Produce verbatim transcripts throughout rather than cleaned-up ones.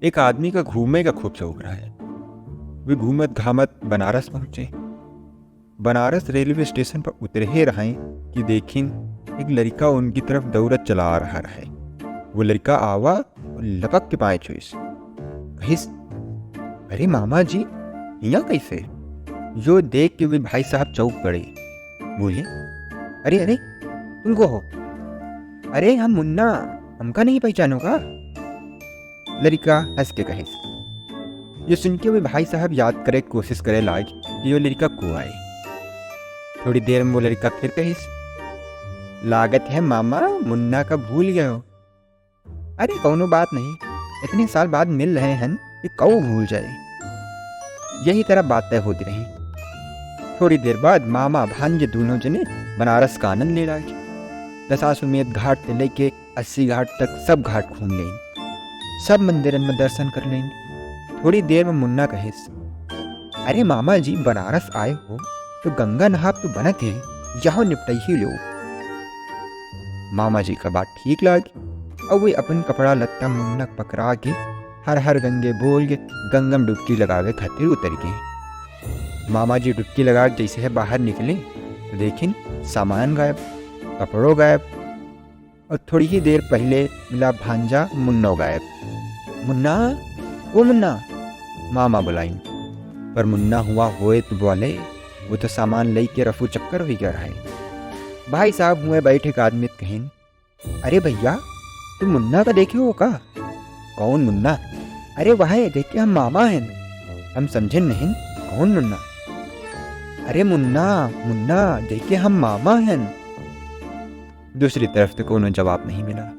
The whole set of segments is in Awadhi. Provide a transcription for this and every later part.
एक आदमी का घूमे का खूब शौक रहे। वे घूमत घामत बनारस पहुँचे। बनारस रेलवे स्टेशन पर उतरे ही रहे कि देखिन, एक लड़िका उनकी तरफ दौड़त चला आ रहा रहे। वो लड़िका आवा और लपक के पाँय छुइस। कहिस, "अरे मामा जी, हियाँ कैसे?" यो देख के वे भाई साहब चौंक पड़े। बोले, "अरे, अरे, तुम को हो?" "अरे, हम मुन्ना, हमका नहीं पहचानो का?" लड़िका हँस के कहिस। ये सुन के वे भाई साहब याद करे के कोशिश करे लाग कि यो लड़िका को आए। थोड़ी देर में वो लड़िका फिर कहिस, "लागत है मामा मुन्ना का भूल गए हो।" "अरे कौनो बात नहीं, इतने साल बाद मिल रहे हैं कि कऊ भूल जाए।" यही तरह बातें होती रही। थोड़ी देर बाद मामा भांजे दोनों जने बनारस का आनंद ले लागे। दशाश्वमेध घाट से लेके अस्सी घाट तक सब घाट घूम लेन, सब मंदिरन में दर्शन कर लेन। थोड़ी देर में मुन्ना कहिस, "अरे मामा जी, बनारस आए हो तो गंगा नहाब तो बनत है, जाओ निपटाई ही लो।" मामा जी का बात ठीक लागी और वे अपन कपड़ा लत्ता मुन्ना पकड़ा के हर हर गंगे बोल के गंगा में डुबकी लगावे खातिर उतर गए। मामा जी डुबकी लगा के जैसे है बाहर निकले तो देखिन सामान गायब, कपड़ों गायब, और थोड़ी ही देर पहले मिला भांजा मुन्नो गायब। "मुन्ना, ओ मुन्ना," मामा बुलाइन। पर मुन्ना हुआ होए तो बोले, वो तो सामान लई के रफू चक्कर हुई गया है। भाई साहब हुए बैठे एक आदमी कहिन, "अरे भैया, तुम मुन्ना का देखे हो का?" "कौन मुन्ना?" "अरे वह है, देखे हम मामा हैं।" "हम समझे नहीं, कौन मुन्ना?" "अरे मुन्ना, मुन्ना, देखे हम मामा हैं।" दूसरी तरफ से कोनो जवाब नहीं मिला।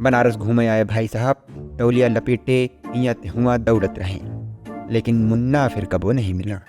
बनारस घूमे आए भाई साहब टोलिया लपेटे हियाँ ते हुआ दौड़त रहे, लेकिन मुन्ना फिर कबो नहीं मिला।